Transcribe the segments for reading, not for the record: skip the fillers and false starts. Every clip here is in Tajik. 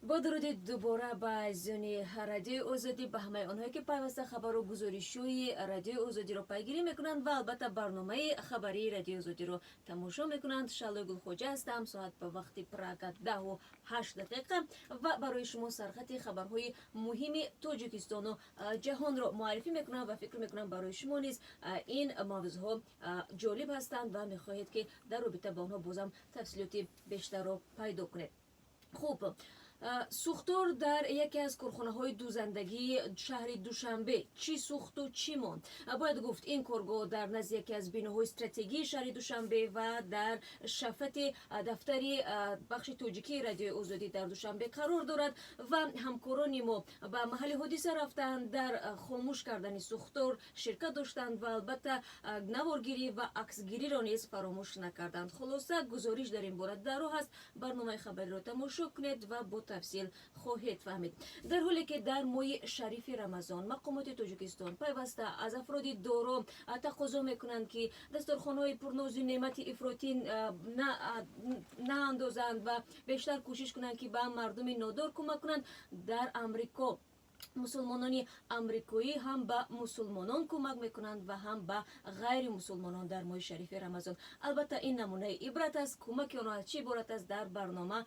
Бо дуруди дубора ба азизони Радиои Озодӣ, ба ҳамаи онҳое, ки пайваста хабару гузоришҳои Радиои Озодиро пайгирӣ мекунанд ва албатта барномаи хабарии Радиои Озодиро тамошо мекунанд. Шалои Гулхоҷа ҳастам. Соат ба вақти Прага 10:08 ва барои шумо сархати хабарҳои муҳими Тоҷикистону ҷаҳонро муаррифӣ мекунам ва фикр мекунам, барои шумо низ ин мавзӯъҳо ҷолиб ҳастанд ва мехоҳед, ки дар робита ба онҳо бозам тафсилоти бештарро пайдо кунед. Хуб, сӯхтор дар яке аз корхонаҳои дӯзандагии шаҳри Душанбе: чӣ сӯхту чӣ монд? Бояд гуфт, ин коргоҳ дар назди яке аз биноҳои стратегии шаҳри Душанбе ва дар шафати дафтари бахши тоҷикии Радиои Озодӣ дар Душанбе қарор дорад ва ҳамкорони мо ба маҳалли ҳодиса рафтанд, дар хомӯш кардани сӯхтор ширкат доштанд ва албатта наворгирӣ ва аксгириро низ фаромӯш накарданд. Хулоса, гузориш дар ин бора дар роҳ аст. Барномаи хабариро тамошо кунед ва бо тафсил хоҳед фаҳмид. Дар ҳоле ки дар моҳи шарифи Рамазон мақомоти Тоҷикистон пайваста аз афроди доро тақозо мекунанд, ки дастархонҳои пурнозу неъмати ифротӣ наандозанд ва бештар кӯшиш кунанд, ки ба мардуми нодор кӯмак кунанд, дар Амрико мусулмонони амрикоӣ ҳам ба мусулмонон кӯмак мекунанд ва ҳам ба ғайри мусулмонон дар моҳи шарифи Рамазон. Албатта, ин намунаи ибрат аст. Кӯмаки онҳо аз чӣ иборат аст, дар барнома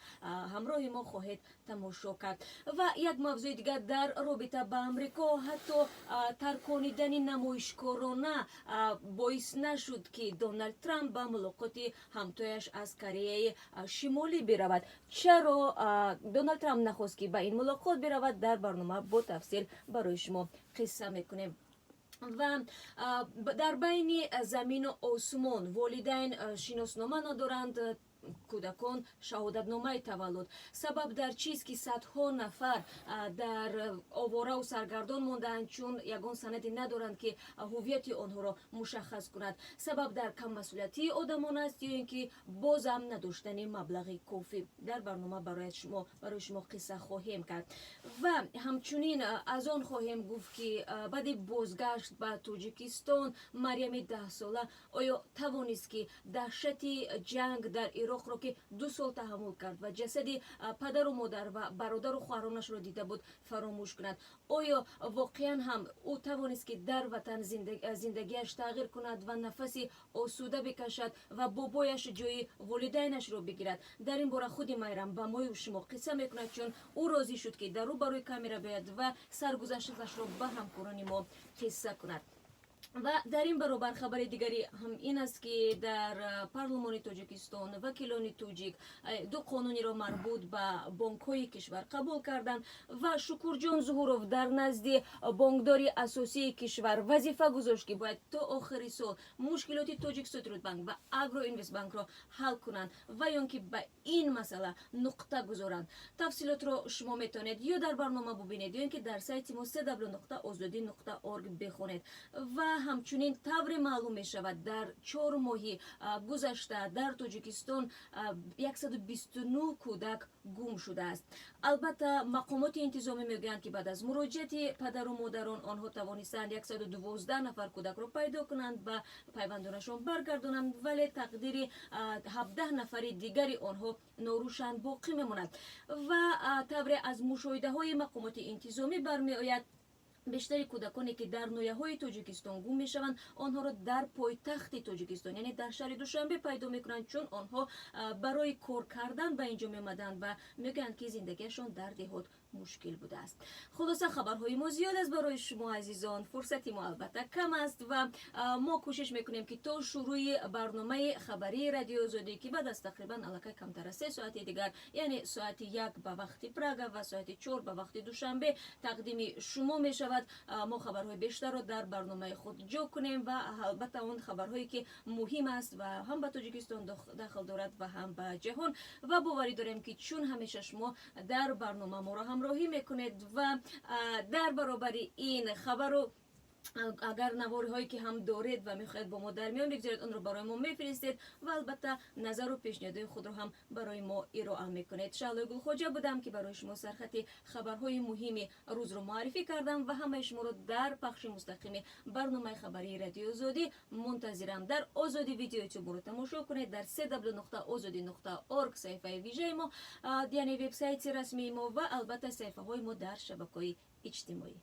ҳамроҳи мо хоҳед тамошо кард. Ва як мавзӯи дигар дар робита ба Амрико: ҳатто тарконидани намоишкорона боис нашуд, ки Доналд Трамп ба мулоқоти ҳамтояш аз Кореяи Шимолӣ биравад. Чаро Доналд Трамп нахост, ки ба ин мулоқот биравад, дар барнома бо тафсил барои шумо қисса мекунем. Ва дар байни замину осмон: волидайн шиноснома надоранд, кӯдакон шаҳодатномаи таваллуд. Сабаб дар чист, ки садҳо нафар дар овораву саргардон мондаанд, чун ягон санаде надоранд, ки ҳуввияти онҳоро мушаххас кунад? Сабаб дар каммасъулиятии одамон аст ё ин ки бозам надоштани маблағи кофӣ? Дар барнома барои шумо қисса хоҳем кард. Ва ҳамчунин аз он хоҳем гуфт, ки баъди бозгашт ба Тоҷикистон Марьями 10сола оё тавонист, ки даҳшати ҷанг дар Ироқро, ки 2 сол таҳаммул кард ва ҷасади падару модар ва бародару хоҳаронашро дида буд, фаромӯш кунад? Оё воқеан ҳам ӯ тавонист, ки дар ватан зиндагиаш тағйир кунад ва нафаси осуда бикашад ва бобояш ҷои волидайнашро бигирад? Дар ин бора худи Майрам ба мою шумо қисса мекунад, чун ӯ розӣ шуд, ки дар рӯ барои камера биёяд ва саргузашташро ба ҳамкорони мо қисса кунад. Ва дар ин баробар хабари дигари ҳам ин аст, ки дар парлумони Тоҷикистон вакилони тоҷик ду қонуниро марбут ба бонкҳои кишвар қабул карданд ва Шукурҷон Зуҳуров дар назди бонкдори асосии кишвар вазифа гузошт, ки бояд то охири сол мушкилоти Тоҷиксодиротбанк ва Агроинвестбанкро ҳал кунанд ва ё ки ба ин масъала нуқта гузоранд. Тафсилотро шумо метавонед ё дар барнома бубинед, ё ин ки дар сайти мо www.ozodi.org бихонед. Ва ҳамчунин, тавре маълум мешавад, дар 4 моҳи гузашта дар Тоҷикистон 129 кӯдак гум шудааст. Албатта, мақомоти интизомӣ мегӯянд, ки баъд аз муроҷиати падару модарон онҳо тавонистанд 112 нафар кӯдакро пайдо кунанд, ба пайвандонашон баргардонанд, вале тақдири 17 нафари дигари онҳо норӯшан боқӣ мемонад. Ва тавре аз мушоҳидаҳои мақомоти интизомӣ бармеояд, бештари кӯдаконе, ки дар ноҳияҳои Тоҷикистон гум мешаванд, онҳоро дар пойтахти Тоҷикистон, яъне дар шаҳри Душанбе пайдо мекунанд, чун онҳо барои кор кардан ба инҷо меомаданд ва мегӯянд, ки зиндагиашон дар деҳот мушкил будааст. Хулоса, хабарҳои мо зиёд аст барои шумо, азизон. Фурсати мо албатта кам аст ва мо кӯшиш мекунем, ки то шурӯи барномаи хабарии Радиои Озодӣ, ки баъд аз тақрибан аллакай камтар аз 3 соати дигар, яъне соати 1 ба вақти Прага ва соати 4 ба вақти Душанбе тақдими шумо мешавад, мо хабарҳои бештарро дар барномаи худ ҷо кунем ва албатта он хабарҳое, ки муҳим аст ва ҳам ба Тоҷикистон дахл дорад ва ҳам ба ҷаҳон. Ва боварӣ дорем, ки чун ҳамеша шумо дар барнома моро ҳамроҳӣ мекунед ва дар баробари ин хабару Агар наворҳое ки ҳам доред ва мехоҳед бо мо дар миён бигзоред, онро барои мо мефиристед ва албатта назару пешниҳодҳои худро ҳам барои мо ироа мекунед. Шаҳлои Гулхоҷа будам, ки барои шумо сархати хабарҳои муҳими рӯзро муаррифӣ кардам ва ҳамаи шуморо дар пахши мустақими барномаи хабарии Радиои Озодӣ мунтазирам. Дар Озодӣ Видео Ютуб моро тамошо кунед, дар cw.ozodi.org саҳифаи вижаи мо, яъне вебсайти расмии мо, ва албатта саҳифаҳои мо дар шабакаҳои иҷтимоӣ.